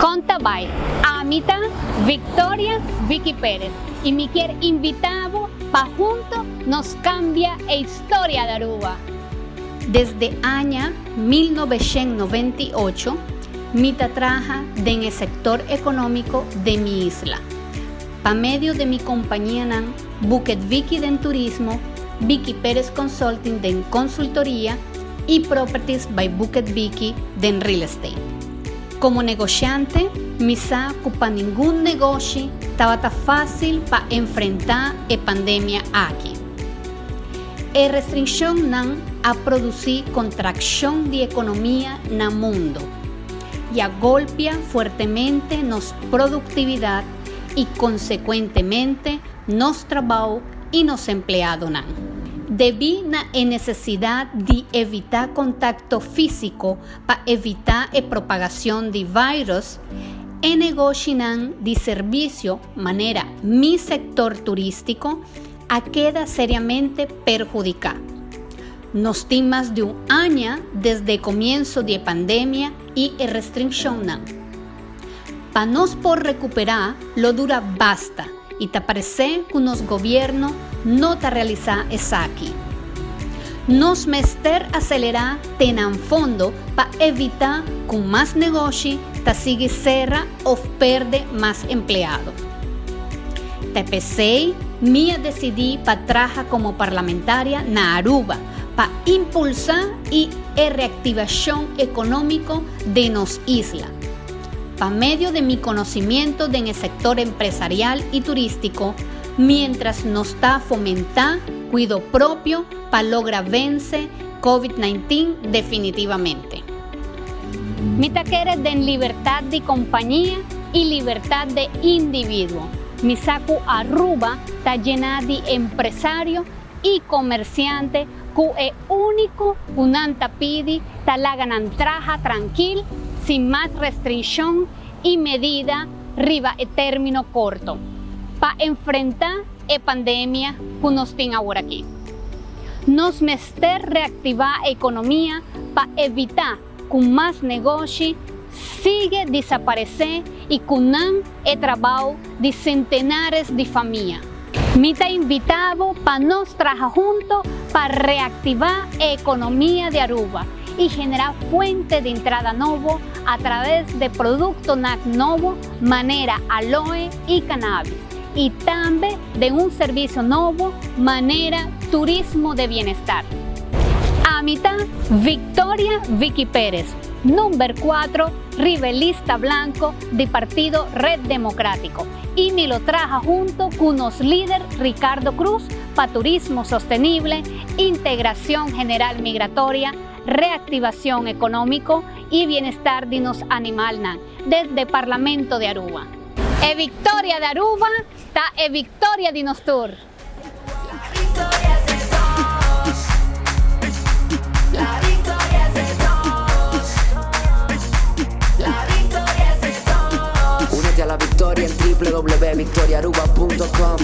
Con ta bay? Ami ta Victoria Vicky Perez y mi kier invita bo pa hunto nos cambia e historia di Aruba. Desde aña 1998 mi ta traha den e sector economico di mi isla. Pa medio di mi companianan Bucket Vicky den Turismo, Vicky Perez Consulting den Consultoria y Properties by Bucket Vicky den Real Estate. Como negociante, mi sa cu pa ningun negoshi tabata facil pa enfrenta e pandemia aki. E restriccionnan a produci contraccion di economia na mundo y a golpea fuertemente nos productividad y consecuentemente nos trabou y nos empleadonan. Debi na e necesidad di evita contacto fisico pa evita e propagacion di virus, e negoshinan di servicio manera mi sector turistico a keda seriamente perhudica. Nos tin mas di un aña desde comienso di pandemia y e restriccionnan. Pa nos por recupera lo dura basta y ta parece cu nos gobierno no ta realisa esaki. Nos mester acelera te na fondo pa evita cu mas negoshi ta sigui cera of perde mas empleado. TPC mi a dicidi pa traha como parlamentaria na Aruba pa impulsa e reactivacion economico di nos isla. Pa medio di mi conocimento den sector empresarial y turistico, mientras nos ta fomenta cuido propio pa logra vence COVID-19 definitivamente. Mi ta kere den libertad di compania y libertad di individuo. Mi sa cu Aruba ta yena di empresario y comerciante cu e unico cu nan ta pidi ta laga nan traha trankil, sin mas restriccion y medida riba e termino corto, pa enfrenta e pandemia cu nos tin awor aki. Nos mester reactiva e economia pa evita cu mas negoshi sigui desaparece y cu nan e trabou di centenares di famia. Mi ta invita bo pa nos traha hunto pa reactiva e economia di Aruba y genera fuente di entrada nobo a traves di productonan nobo, manera aloe y cannabis, y tambe di un servicio nobo, manera turismo di bienestar. Ami ta Victoria Vicky Pérez, number 4, riba lista blanco di Partido Red Democrático. Y mi lo traha hunto cu nos lider Ricardo Cruz pa turismo sostenible, integracion general migratoria, reactivacion economico y bienestar di nos animalnan, desde Parlamento di Aruba. E victoria di Aruba, ta e victoria di nos tur. La victoria es de todos. La victoria es de todos. La victoria es de todos. Únete a la victoria en www.victoriaaruba.com.